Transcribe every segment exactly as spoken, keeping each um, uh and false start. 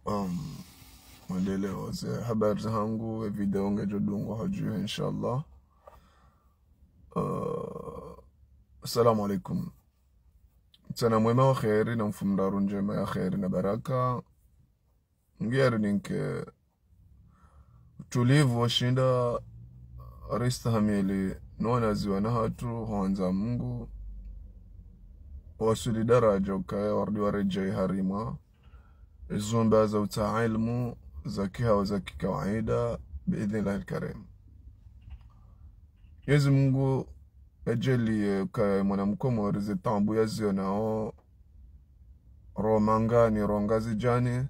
Um, mwendeleo ze habari zahangu, e video ngedjo dungwa hadju, inshallah. Uh, assalamu alaikum. Mtsana mwema wa kheri na mfumoraru ndjema ya kheri na baraka. Ngeri ninke utulivu washinda ristahamili no wanazioni wahatru, hwandza Mungu wasuli daraja ukaya warudi waredjei harimwa ezumba za utsaha ilmu za kihao za kikawaida, biidhnillahi lkarim. Mwenyezi Mungu yadjaaliye ukaya mwana mkomori ze taabu yazionao, ro mangani, ro ngazidjani,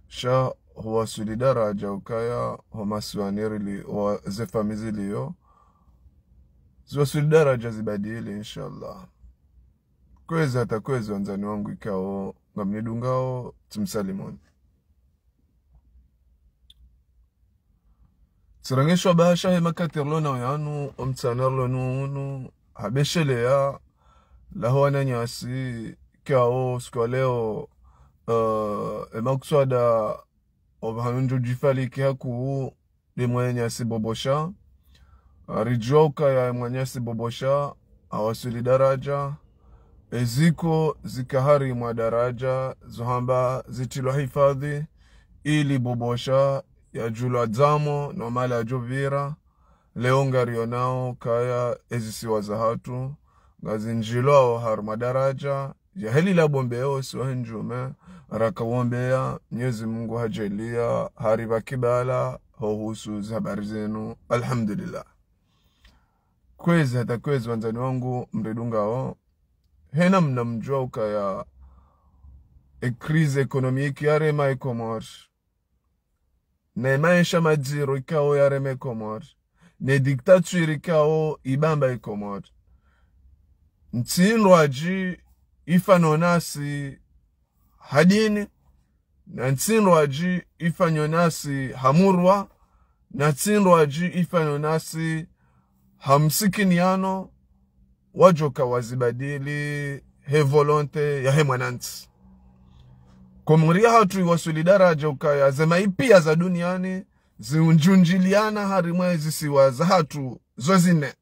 sha huwasuli daraja ukaya ho masiwani rili, wa ze famiyi ziliyo, ziwasuli daraja zibadili, inshallah. Kwezi hata kwezi, wandzani wangu ikao ngamnidungao, tsimsalimuni. Tsirenge shwa bahasha he makati rilo nayo yanu, omtsana rilo nawo unu, ha besheleya laho wananyasi, ikao siku ya leo, eh, emakuswada opvahanu ndjo djifaliki hakuu, nde mwananyasi Bobosha. Ridjuwa ukaya mwananyasi Bobosha hawasuli daraja, eziko zika harimwa daraja zo hamba zitrilwa hifadhi, ili Bobosha yadjulwa dzamo no mahala yadjopvira. Leo ngarionao ukaya ezisiwa zahatru ngazindjilwao harimwa daraja, djahelila bombe yo siwa he ndjume, raka wombeya, Mwenyezi Mungu hadjaaliya haripva kibala ho uhusu ze habari zinu, alhamdulillah. Kwezi hata kwezi, wandzani wangu mridungao, hena mnamdjuwa ukaya e crise économique yarema e Komori, ne maesha madziro ikao yarema e Komori, ne dictature ikao ibamba e Komori, ntsi ndrwadji ifanyao nasi ha dini, na ntsi ndrwadji ifanyao nasi ha murwa, na ntsi ndrwadji ifanyao nasi ha msikiniano, wadjoka wazibadili he volonté yahe mwanantsi. Komori yahatru iwasuli daraja ukaya ze maipiya za duniani ziundjundjiliana harimwa ezisiwa zahatru zo zine.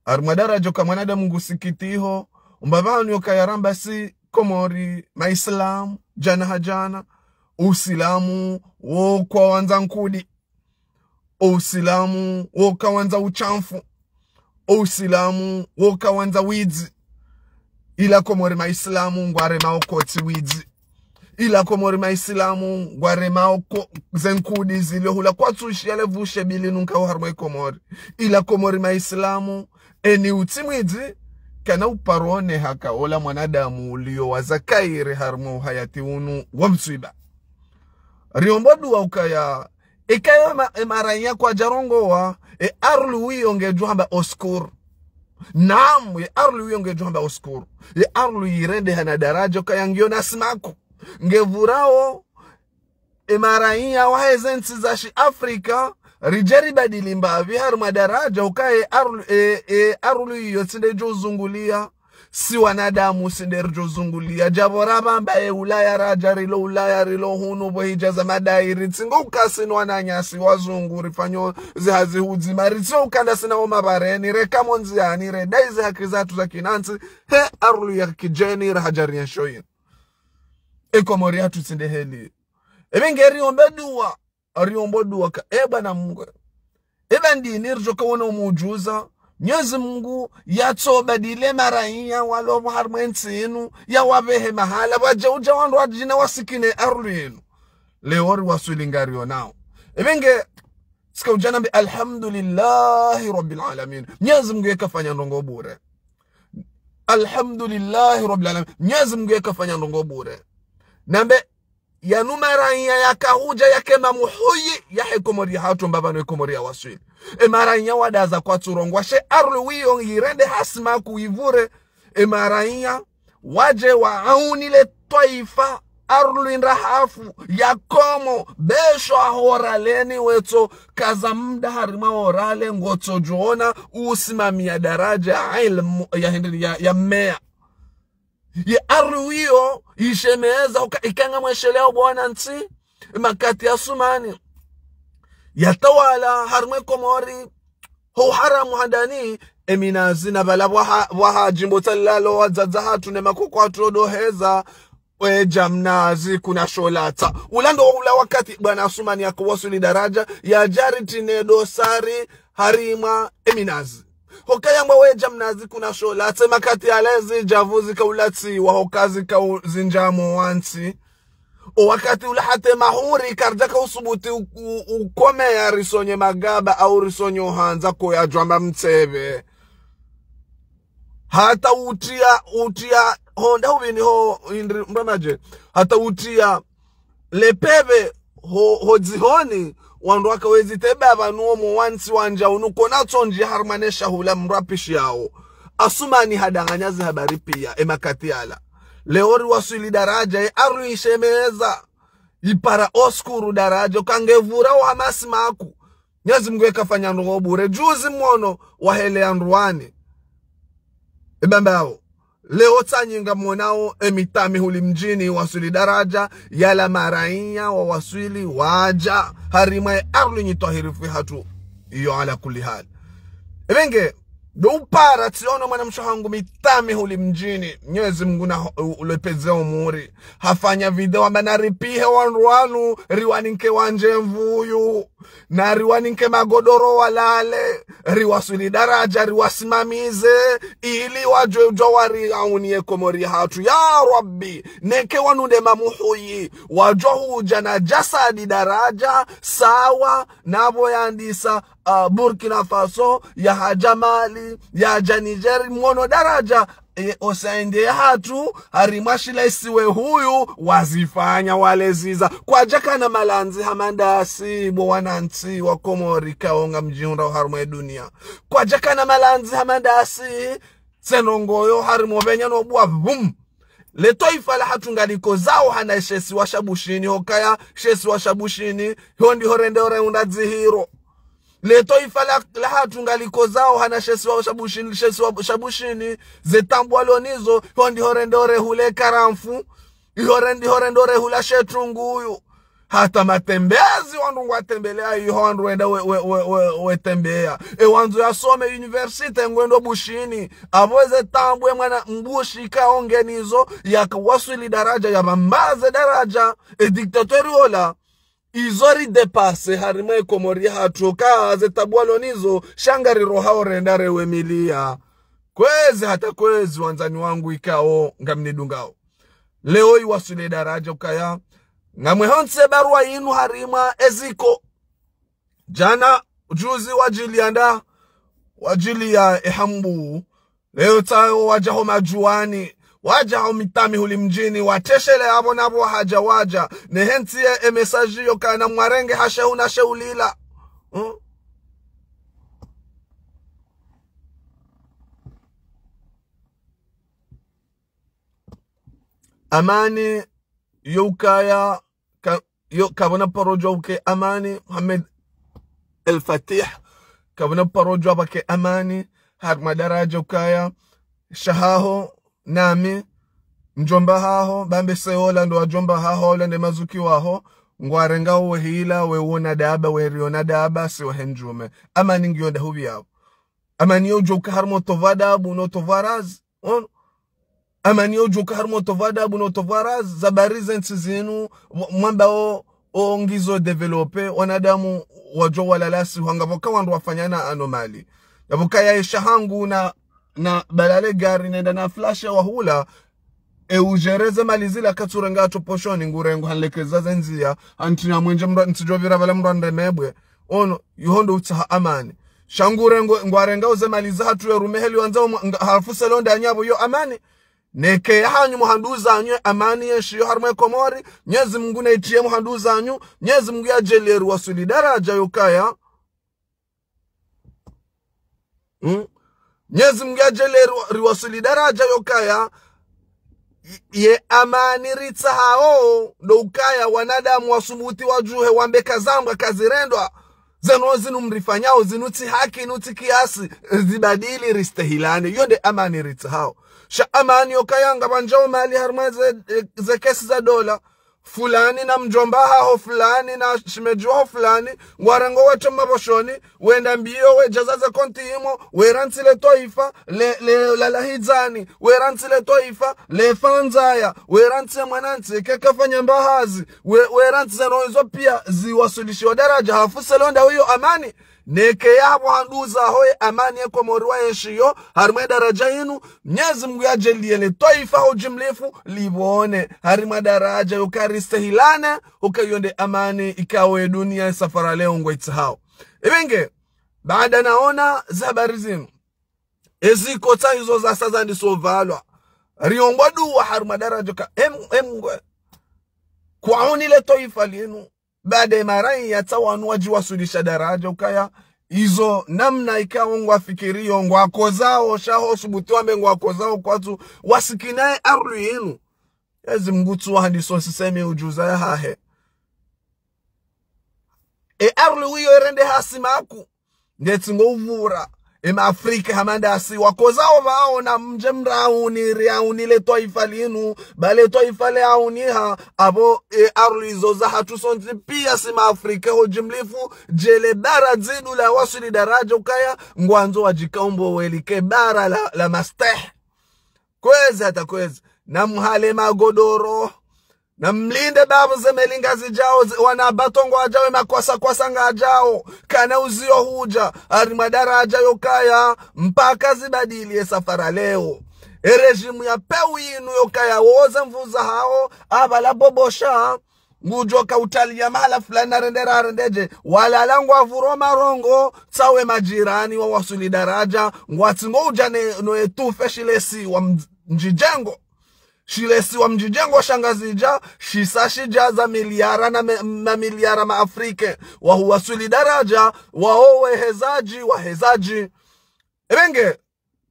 Harimwa daraja uka mwanadamu ngusikitiho, umbapvanu yoka yaramba si Komori, maislamu, djana ha djana, usilamu wo kawandza nkudi, usilamu wo kawandza ushamfu, usilamu wo kawandza widzi. Ila Komori maislamu ngwaremao kotsi widzi. Ila Komori maislamu ngwaremao ko-, ze nkudi zilio hula kwatsu shiya le vushe bili nunka harimwa e Komori. Ila Komori maislamu, eni utsi mwidzi, kana uparo one haka ola mwanadamu ulio wa zakairi harimwa uhayati unu wa mswiba. Riombo dua ukaya, ikayo ema-, emaraiya kwadjarongowa, e arlu wiyo ngedjo hamba au secours. Naam, e arlu wiyo ngedjo hamba au secours. E arlu yirendeha na daraja ukaya ngiyo na simaku. Ngepvurao emaraiya wahe ze ntsi za shi Afrika, ridje ribadili mbapvi harimwa daraja ukaya e arlu, e, e arlu yiyo tsi nde idjo uzunguliya si wanadamu, tsi nde ridjo uzunguliya. Djapvo rapvamba e Ulaya, radja rilo Ulaya, rilo hunu pvo hidja za madai, ritsingo ukasi no wananyasi wazungu, rifanyao zihazi hudzima, ritso ukanda sina wo mapvareni, reka mo ndziyani, redai ze haki zahatru za kinantsi, he arlu ya kidjeni, rahadja riensho yinu. E Komori yahatru tsi nde heli. Ebe ngeriombe dua, riombo dua ka, e bwana Mungu, eba ndini ridjoka wona umudjuza, Mwenyezi Mungu yatso badili emaraiya walo pvo harimwa entsi inu, yawapvehe mahala, wadje udja wandru wadjina wasikine arlu inu. Leo riwaswili ngarionao. Ebe nge, tsika udja nambe, alhamdulillahi rabbil alamin. Mwenyezi Mungu yeka fanya ndrongo bure. Alhamdulillahi rabbil alamin. Mwenyezi Mungu yeka fanya ndrongo bure. Nambe, yanu maraiya yaka hudja yake mamuhuyi yahe Komori yahatru mbapvanu e Komori yawaswili. Emaraiya wadaza kwatsu rongowa she arlu wiyo yirendeha simaku yipvure. Emaraiya wadje waauni le twaifa, arlu indrahafu, yakomo, besho ahoraleni wetso, kaza mda harimwa orale ngotso djona, usimamiya daraja, ilmu, ya hindri, ya, ya meya. Ye ardhwi iyo yishemeza, uka-, ika ngamweshelea bo wanantsi, makati ya Asumani yatawala harimwa ye Komori, ho haramu handani, eminazi na pvala pvwaha-, pvwaha djimbo tsalilalo wadzadze hatru ne makoko hatru odoheza, wedja mnazi kuna sholatsa. Ula ndo ula wakati bwana Asumani yakawaswili daraja, yadja ritsi ne dosari harimwa eminazi. Hukaya ngwa wedja mnazi kuna sholatsa, makati yale zidjavu zikaulatsiwa, huka zikau-, zindjia mo wantsi. O wakati ula hata mahuri karidjaka usubuti u-, u-, ukomeya risonye magaba au risonye ohandza koyadjwamba mtsepve. Hata utria, utria, honda hupvini ho, indri, mbamaje. Hata utria lepepve ho, ho dzihoni, wandru wakawezi teba pvanu omo wantsi wandja unu kona tsondji harimwa ne shahula mndru apishiyao. Asumani hadanganya ze habari piya, emakati yala. Leo riwaswili daraja, ye ardhwi yishemeza. Yipara oskuru daraja, uka ngepvura ohamasi maku. Mnyezi Mungu yeka fanya ndrongo bure. Juzi mwono waheleya Ndzuwani. Ebambao. Leo tsanyi ngamwonao emitsamihuli mdjini waswili daraja, yala maraiya wawaswili wadja harimwa ye ardhwi nyi twahirifu hatru. Iyo ala kulli hali. Ebenge, ndo upara tsiono mwanamshe hangu mitsamihuli mdjini. Mnyezi Mungu na u-, ulepveze umuri. Hafanya video amba naripihe wandru wanu, riwaninke wandje mvuyu. Na riwaninke magodoro walale, riwaswili daraja, riwasimamize, ili wadjuwe udjuwa wari auni ye Komori hatru. Ya Rabbi, neke wanu nde mamuhuyi, wadjuwa hudja na djasadi daraja, sawa, napvo yandisa, ah, Burkina Faso, yahadja Mali, yadja Niger, mwono daraja, e, osaende hatru, harimwa shila isiwe huyu, wazifanya waleziza. Kwadjakana malandzi hama ndasi, bo wanantsi wa Komori kaonga mdjihundra harimwa ye duniya. Kwadjakana malandzi hama ndasi, tsenongoyo harimwa pvenya no bwa vum. Le twaifa la hatru ngalikozao hana she isiwa sha Bushini, hukaya she isiwa sha Bushini, hondi horende ore unda dzihiro. Le twaifa la, la hatru ngalikozao hana she isiwa sha Bushini, she isiwa sha Bushini, ze taabu walo nizo, hondi horende ore hule karamfu, iho rendi horende ore hula she tunguyu. Hata matembezi wandru ngwatembelea iho wandru wenda we, we, we, we, wetembeya. E wandzo yasome université ngwendo Bushini. Apvo ze taabu e mwana mbushi kaonge nizo, yakawaswili daraja, yapvambaze daraja, e dictateur ola. Izo ridépassé harimwa ye Komori hatru, ka ze taabu walo nizo, sha ngariroha orenda rewemiliya. Kwezi hata kwezi wandzani wangu ikao ngamnidungao. Leo iwaswili daraja ukaya ngamwehontsi barua yinu harimwa eziko. Djana, juzi wadjiliya nda, wadjiliya ehambu. Leo tsayo wadja ho Madjuwani, wadja ho mitsamihuli mdjini, wateshele apvo napvo hadja wadja, ne hentsi ye, e message yo kana mwarenge ha shehu na shehu lila. Hmm? Amani, yo ukaya, ka, yo, kapvana paro djuwa uke amani, Mohamed El Fatih, kapvana paro djuwa pvake amani, harimwa daraja ukaya, shahaho, nami, mdjomba haho, bambe seola ndo wadjomba haho, ola nde mazuki waho, ngwarengao we hila, we wona daba, we riona daba, si wahe ndjume. Amani ngiyo nda hupvi yapvo. Amani yo udjuwa uka harimwa otovwa dabu, no tovwa razi. Ono. Amani yo udjuwa uka harimwa otovwa dabu, no tovwa razi. Za bari ze ntsi zinu, mwa-, mwamba o, o ngizo développé, wanadamu wadjuwa walalasi, hwanga pvoka wandru wafanyana anomalie. Yapvo kaya esha hangu na, na balale gari, nenda na flash wa hula, e udjereze mali zila katsurenga atso poshoni, ngurengo hanlekeza ze ndziya, hanti na mwenje mndru, ntsidjo pvira pvala mndru andemebwe. Ono, iho ndo utsaha amani. Sha ngurengo, ngwarenga uze mali zahatru ye rumeheli wandza umo, nga, hafuse londa anyapvo yo amani. Neke ya hanyu muhanduzanyu, amani yenshiyo harimwa ye Komori, Mnyezi Mungu na itriye muhanduzanyu, Mnyezi Mungu yadjaalie riwaswili daraja yo kaya. Hmm? Mnyezi Mungu yadjaalie riwa-, riwaswili daraja yo kaya, ye amani ritsahao, ndo ukaya wanadamu wasubuti wadjuhe wambe kazambwa kazirendwa, zeno zinu mrifanyao, zinu tsi haki, inu tsi kiasi, zibadili ristehilane. Yo nde amani ritsahao. Sha amani yokaya ngapvandjao mali harumwa ze, ze kesi za dola. Fulani na mdjomba haho fulani na shemedji waho fulani, ngwarengo wetso maboshoni, wenda mbio wedjaza ze konti imo, werantsi le twaifa, le, le, la lahidzani, werantsi le twaifa, le fanzaya, werantsi mwanantsi, kekafanya mbahazi, we, werantsi zeno izo pia ziwaswilishiwa daraja, hafu selonda wiyo amani. Neke yapvo handuza hoye amani ye Komori wa yenshiyo, harimwa ye daraja inu, Mnyezi Mngu yadjaliye le twaifa ho jimlifu, lipvone, harimwa daraja yo karistehilane, uka yonde amani ikawo ye dunia ye safara leo ngwe itsahao. Ibenge, baada naona ze habari zinu, eziko tsa izo zasa zandiso pvalwa, riombwa duwa harimwa daraja ka, em, em, ngwe, kwauni le twaifa linu, baada ye maraya tsa wanu wadjiwaswilisha daraja ukaya, izo namna ikao ngwafikiriyo, ngwakozao, sha ho subuti wambe ngwakozao kwatsu, wasikinaye arlu yinu. Mnyezi Mngu tsu wahandiso sisemi ujuza yahahe. E arlu wiyo erende hasi maku. Ngetsi ngo uvura. Ema Afrika hama ndasi wakozao pvao na mdje mrauni, riauni le twaifa linu, ba le twaifa le auniha, apvo e arlu izo zahatru sontsi pia si ma Afrika ho jimlifu, djele bara dzidu la waswili daraja ukaya, ngwandzo wadjikaumbo welike bara la, la mastehi. Kwezi hata kwezi, na mhale magodoro, na mlinde babu ze melinga zidjao, ze, wana bato ngwadjao, emakwasa kwasa ngadjao, kana uziyo hudja, harimwa daraja yokaya, mpaka zibadili ye safara leo. E rejimu ya pewu yinu yokaya, woze mvuza hao, apvala bobosha, ngudjo ka utaliya mahala fulani na rendera rendedje, walala ngwavuro marongo, tsawe majirani wa waswili daraja, ngwatsi ngo udja ne, no etufe shilesi wa mdj-, mdjidjengo. Shilesi wa mdjidjengo sha Ngazidja, shisa shidja za miliara na me-, na miliara ma Afrika, wahuwaswili daraja, waowe hezadji, wa hezadji. Ibenge,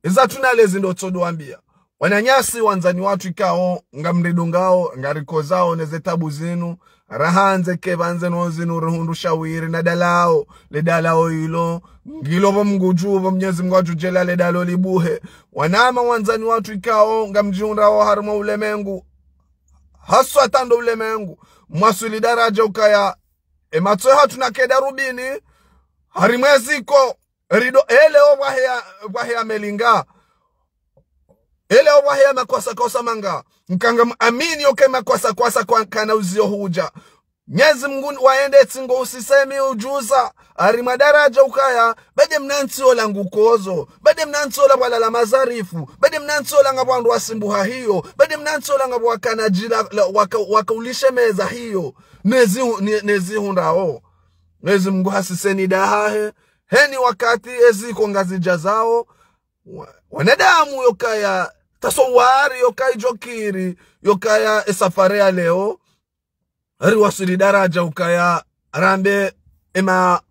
iza tuna lezi ndo tsodo wambia. Wananyasi wandzani watru ikao, ngamridungao, ngarikozao, neze tabu zinu, rahandze kepvandze no zinu rihundru shawiri na dalao, le dalao ilo, ngilo pvo Mngu dju, pvo Mnyezi Mngu adjudjela le dalao libuhe. Wanama wandzani watru ikao, ngamdjihundrao harimwa ulemengu. Haswa tando ulemengu. Mwaswili daraja ukaya, ematso hatru na keda rubini, harimwa eziko, rido, eleo pvwaheya, pvwaheya melinga. Eleo pvwaheya makwasa kwasa manga. Nkanga amini yoke makwasa kwasa kwa kana uziyo hudja. Mnyezi Mngu waende tsi ngo usisemi ujuza, harimwa daraja ukaya, bade mnantsi ola ngukozo, bade mnantsi ola pvwalala mazarifu, bade mnantsi ola ngapvo wandru wasimbuha hiyo, bade mnantsi ola ngapvo wakana djila, la, waka, waka ulishe meza hiyo, nezi, ne-, nezihundrao. Mnyezi Mngu hasiseni dahahe, heni wakati eziko Ngazidja zao, wa-, wanadamu yokaya, tasowari yokaya idjokiri, yokaya esafari ya leo, riwaswili daraja ukaya rambe ema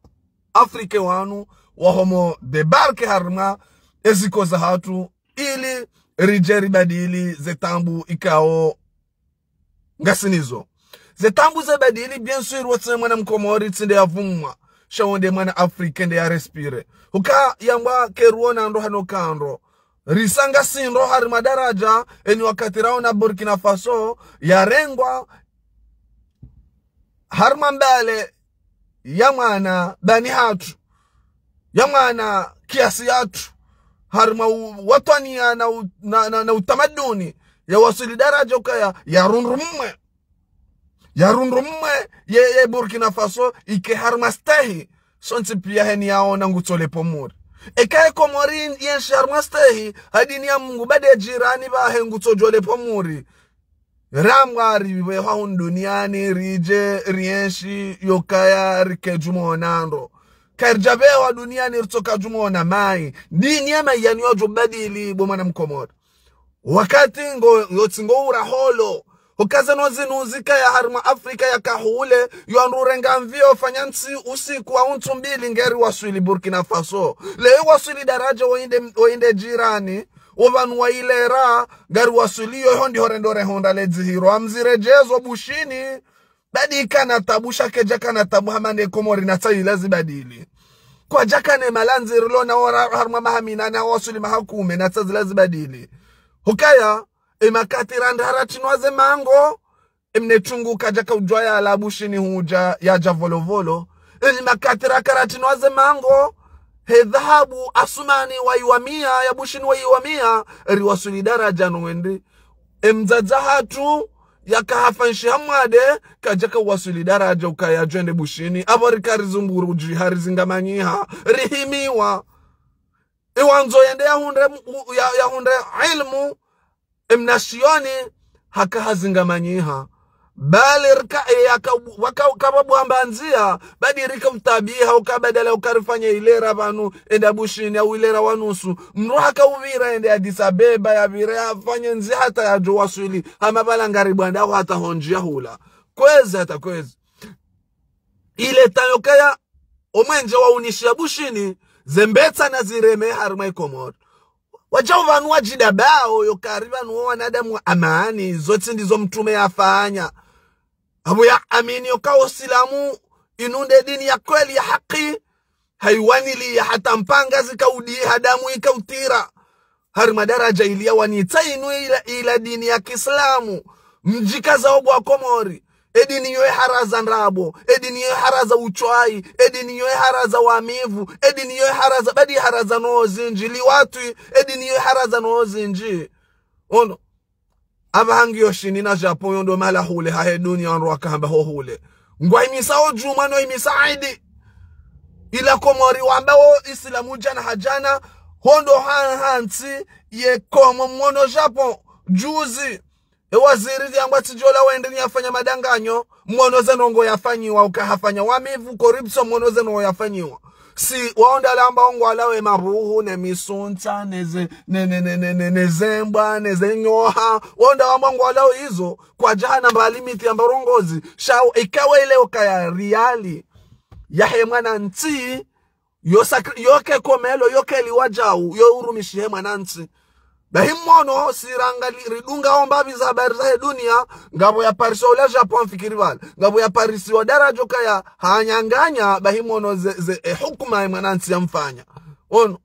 Afrika wanu wahomo débarquer harimwa eziko zahatru ili ridje ribadili ze tabu ikao ngasinazo. Ze tabu ze badili, bien sûr, wotsi mwana Mkomori tsi nde yavumwa, sha wo nde mwana Afrika nde ya respire. Huka yambwa keruona ndo hano kando. Risa ngasi ndo harimwa daraja, eni wakati raona Burkina Faso, yarengwa harimwa mbale ya mwana bani hatru, ya mwana kiasi yatru, harimwa u-, watwaniya na u-, na, na, na utamaduni, yawaswili daraja ukaya, yarundru mwe. Yarundru mwe, ye, ye Burkina Faso, ike harimwa stehi, sontsi pia heni yaona ngutsole pvo muri. Eka ye Komori yenshi harimwa stehi, ha dini ya Mungu bade jirani bahe ngutsodjole pvo muri. Rambwa ripvehwa hunu duniani, ridje, rienshi, yokaya, rike djumwa onando. Karidjapvehwa duniani, ritsoka djumwa ona mayi. Dini ya mayi yani wadjo badili, bo mwana Mkomori. Wakati ngo, yotsi ngo ura holo. Hukaza no zinu zikaya harimwa Afrika ya kahule, yo wandru urenga mvio fanya ntsi usiku wa untsu mbili ngeri waswili Burkina Faso. Leo waswili daraja woinde, woinde jirani, wo pvanu wailera, ngari waswili yo hondi horendo rehonda ledzihiro. Amzire djezo bushini, badi kana tabu sha kedja kana tabu hama ne Komori na tsayi lazi badili. Kwadjaka ne malandzi rilo na ora harumwa maha minane ha waswili maha kume na tsazi lazi badili. Hukaya, emakati randra ratsinwa ze mango, emnetungu kadjaka udjwa yalawa Bushini hudja yadja Volovolo. Emakati raka ratsinwa ze mango, he dhahabu Asumani wayiwa mia, ya Bushini wayiwa mia, riwaswili daraja no wendji. Emdzadze hatru, yaka hafa ntsi ha mwade, kadjaka waswili daraja ukaya djwende Bushini. Apvo rika rizungurudji, harizingamanyiha, rihimiwa. Iwandzo yende yahundre mu-, u-, ya-, yahundre ilmu, emnashioni, haka hazingamanyiha. Bali rika, e, yaka, waka, kaba bwamba ndzia, badi rika utabiha, uka badala uka rifanye ilera pvanu, enda Bushini, au ilera wa nusu. Mdru haka upvira ende Addis Abeba, yapvire yafanye ndzia hata yadjo waswili, hama pvala ngari bwanda hata hondji ya hula. Kwezi hata kwezi. Ile tayo kaya, omwenje wa unishiya Bushini, ze mbetsa na zireme harimwa Ikomori. Wadjau pvanu wadjidabao, yoka ari pvanu wo wanadamu wa amani, zo tsi ndizo mtrume yafanya. Apvo ya amini yoka Usilamu, inu nde dini ya kweli ya haki, hayiwaniliya hata mpanga zika udiha damu ika utira. Harimwa daraja ili yawanitsa inu ila, ila dini ya Kiislamu. Mdjikaza obwa Komori. Edini yo iharaza ndrabo. Edini yo iharaza utswayi. Edini yo iharaza wamivu. Edini yo iharaza, badi iharaza no zindji. Liwatwi. Edini yo iharaza no zindji. Ono. Apvaha ngiyo Shini na Japon yo ndo mahala hule hahe dunia wandru waka hamba ho hule. Ngwahimisa o djumwa no himisa idi. Ila Komori wamba o Islamu djana ha djana, ho ndo ha-, hantsi ye Komo mwono Japon, juzi. E waziri yamba tsidjola wende ni yafanya madanganyo, mwono ze ndrongo yafanyiwa, uka hafanya wamivu, corruption, mwono ze ndrongo yafanyiwa. Si, wao ndo wamba ngwalawo e mabuhu, ne misuntsa, ne ze, ne, ne, ne, ne, ne, ne zembwa, ne ze nyoha. Wao ndo wamba ngwalawo izo, kwadjahana mbali miti yamba urongozi. Sha, ikawa ile ukaya riali. Yahe mwanantsi, yo sakri-, yo ke komelo, yo ke liwa djau, yo urumishihe mwanantsi. Bahi mwono, si ranga li-, ridunga omba pvi za habari zahe dunia, ngapvo ya parisa ula Japon fikiri pvala. Ngapvo ya parisa wa daraja kaya hanyanganya, bahi mwono ze, ze, e hukuma e mwanantsi yamfanya. Ono.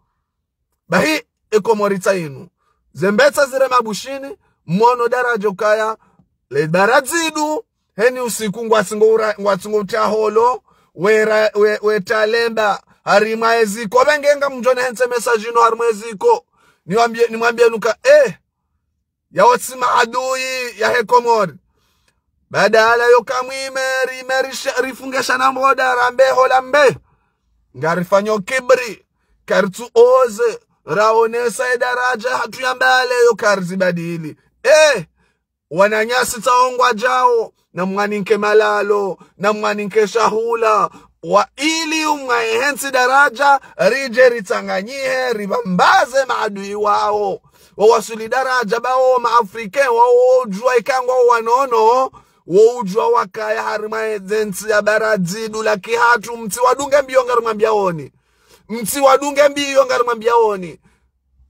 Bahi e Komori tsa inu. Ze mbetsa zirema Bushini, mwono daraja kaya, le baradzidu, heni usiku ngwatsingo ura-, ngwatsingo utaholo, wera, we, wetalemba, harimwa eziko. Pvenge ngamdjone hentsi message inu harimwa eziko. Niwambie, nimwambie nuka, eh, yawo tsi maadui, yahe Komori. Badala yoka mwime, rime, risha-, rifungesha na mboda, rambe, hola mbe. Ngarifanyo kibri, karitsu oze, raonesa e daraja hatru ya mbale, yo karizibadili. Eh, wananyasi tsawo ngwadjao, na mwaninke malalo, na mwaninke shahula, wa ili umwaye hentsi daraja, ridje ritsanganyihe, ribambaze maadui wao. Wo waswili daraja bawo ma Africain, wao udjua ikao ngwao wanono, wo udjua wakaya harimwa ezentsi ya baradzidu la kihatru, mtsi wadunge mbiyo ngarimwambiaoni. Mtsi wadunge mbiyo ngarimwambiaoni.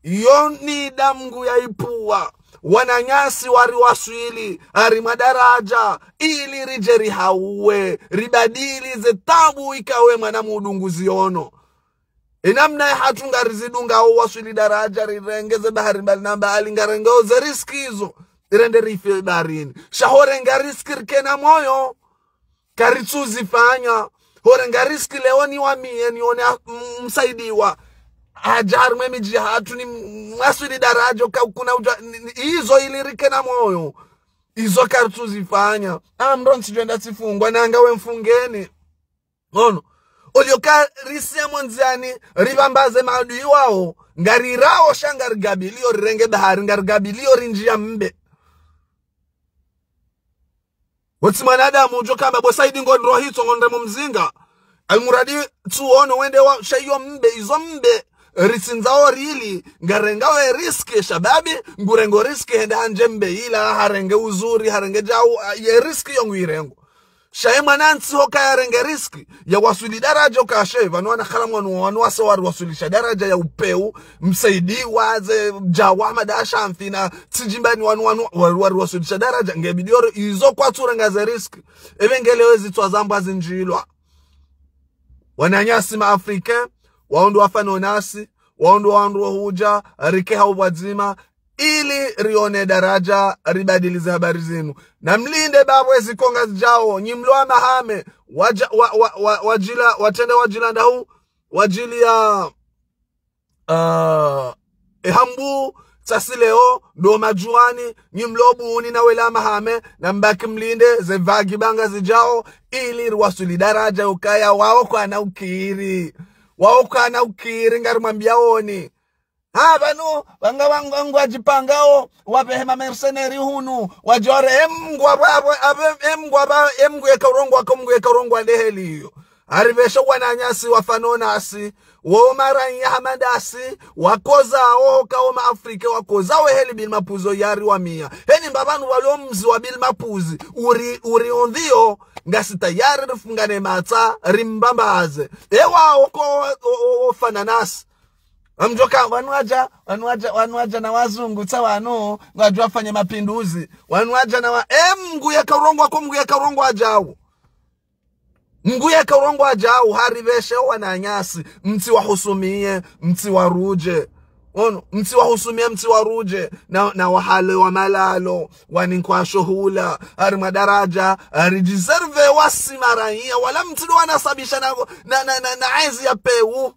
Yo ni damu ngu ya ipua. Wananyasi wari waswili, harimwa daraja, ili ridje rihauwe, ribadili ze tabu ikawe mwana mudunguzi ono. Enamna ya hatru ngarizidunga o waswili daraja, rirenge ze bahari mbali na mbali, ngarenge o ze riski izo, irende rife baharini. Sha ho renga riski rike na moyo. Karitsuzifanya. Ho renga riski leo niwamie, nione a-, m-, msaidiwa. Hadja harimwa emidji hatru ni m-, mwaswili daraja, ka kuna udja, ni, ni, izo ili rike na moyo. Izo karitsuzifanya. Ah, mdru ntsi djwenda tsifungwa, nanga we mfungeni. Ono. Olio karisiya mondziani, ribambaze maadui wao, ngarirao sha ngarigabilio rirenge bahari, ngarigabilio rindjia mbe. Wotsi mwanadamu udjo kamba bo Saidi ngo ndrohitso ngo ndremo mzinga. Almuradi tsuono wende wa sha iyo mbe, izo mbe. Ritsindzao rili, ngarenga we riski shababi, ngurengo riski hende handje mbe ila, harenge uzuri, harenge djau, a, ye riski yo nguirengo. Sha ye mwanantsi hoka yarenge riski, ya waswili daraja uka she, pvanu wana khala mwanu, wanu wase wari waswilisha daraja ya upeu, msaidiwa ze djawa mada shamfina, tsidjimbani wanu, wanu, wari, wari waswilisha daraja, nge bidioro, izo kwatsu renga ze riski. Ebe nge leo ezitswa zambwa zindjilwa. Wananyasi ma Africain, wao ndo wafano nasi, wao ndo wandru wa hudja, rike ha upvwadzima, ili rione daraja, ribadilize habari zinu. Na mlinde bapvo ezi konga zidjao, nyi mlo wa mahame, wadja, wa, wa, wa, wadjila, watrende wadjila ndahu, wadjili ya, ah, ehambu, tsasi leo, ndo madjuani, nyi mlo buni na wela mahame, na mbaki mlinde, ze vagi banga zidjao, ili riwasuli daraja ukaya, wao kwana ukiri. Wao kwana ukiri, ngarimwambiaoni. Ha, pvanu, wanga, wanga, wanga wadjipangao, wapvehe ma mercenaires hunu, wadjore, emngwa, wa, wa, abe, emngwa, wa, emngu yeka urongoa, ko mngu yeka urongoa ndeheli iyo. Haripveshe wananyasi wafano nasi, wo maraiya hama ndasi, wakozao, ka wo ma Afrika, wakozao eheli Bill Mapuzzi yari wamia. Heni mbapvanu walo mzi wa Bill Mapuzzi, uri, uri ondhio, ngasi tayari rifungane matsa, rimbambaze. Ewa, oko, o, o, o, fana nasi. Amdjoka, wanu wadja, wanu wadja, wanu wadja na wazungu, tsa wanu, ngwadjo wafanye mapinduzi. Wanu wadja na wa, e, mngu yeka urongoa, ko mngu yeka urongoa djao. Mngu yeka urongoa djao, haripveshe wananyasi, mtsi wahusumie, mtsi warudje. Ono, mtsi wahusumie, mtsi warudje, na, na wahale wa malalo, waninkwa shohula, harimwa daraja, haridjiserve wasi maraiya, wala mtsi ndo wanasabisha na, na, na, na, na ezi ya pewu.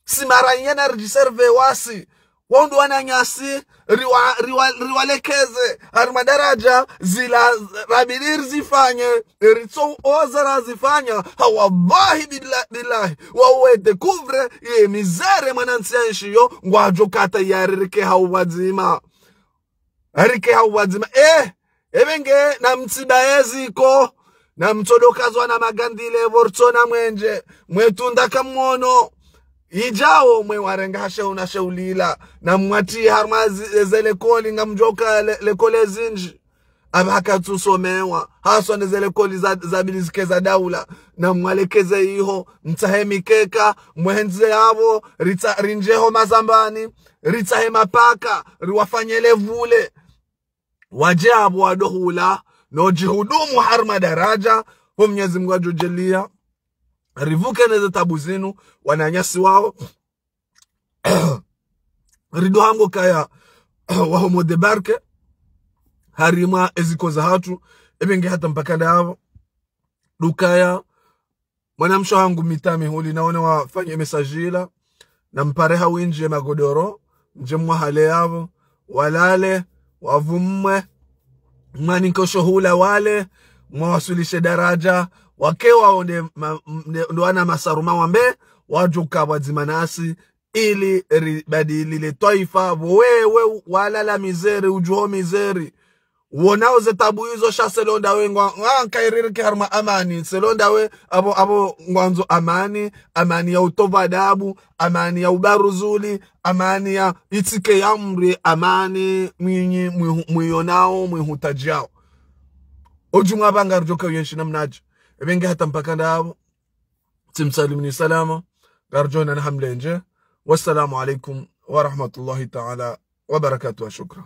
Si maraiya na ridjiserve wasi. Wao ndo wananyasi, riwa, riwa, riwalekeze. Harimwa daraja, zila, rabili rizifanye. Ritso oza razifanya. Ha wallahi bila, billahi. Wao we découvre, ye misère mwanantsi ya nshiyo, ngwadjo kata yaririke ha uwadzima. Harike ha uwadzima. Eh, ebe nge na mtsiba eziko, na mtsodokazwa na magandile, pvo ritsona mwenje, mwe tunda kamwono. Idjao mwe warenga ha shehu na shehu lila, na mwatsi harumwa zi-, ze lekoli ngamdjoka le-, lekoli zindji. Aba hakatsu somewa, haswa ne ze lekoli za, zabili zike za daula, na mwalekeze iho, mtsahe mikeka, mwehendze yapvo, ritsa-, rindjeho mazambani, ritsahe mapaka, riwafanye levule. Wadje apvo wadohula, no djihudumu harimwa daraja, ho Mnyezi Mngu adjodjelia. Rivuke neze tabu zinu, wananyasi wao. Ridohango kaya, waho mo débarquer, harimwa eziko zahatru, ebe nge hata mpaka ndapvo. Dukaya, mwanamshe hangu mitami huli, naone wafanye message ila, na mpare ha windji ye magodoro, mdje mwahale yapvo, walale, wavumwe, mwaninke oshohula wale, mwawaswilishe daraja, wake wao nde ma-, nde, ndo wana masaru mawambe, wadjoka pvwadzima nasi, ili ribadili le twaifa, pvo wewe walala misère, udjuho misère. Wonao ze tabu izo sha selonda we ngwa, ngwa, kairirike harimwa amani. Selonda we apvo, apvo ngwandzo amani, amani ya utowa adabu, amani ya ubaruzuli, amani ya itsike ya mri, amani mwinyi, mwihu-, mwiyonao, mwihutadjao. Odjumwa pvanga ridjoka uyenshi namnadje. Ebe nge hata mpaka ndapvo. Tsimsalimuni salama. Ngaridjo onana ha mlendje. Wassalamu alaikum wa rahmatullahi ta'ala wa barakatuh. Shukran.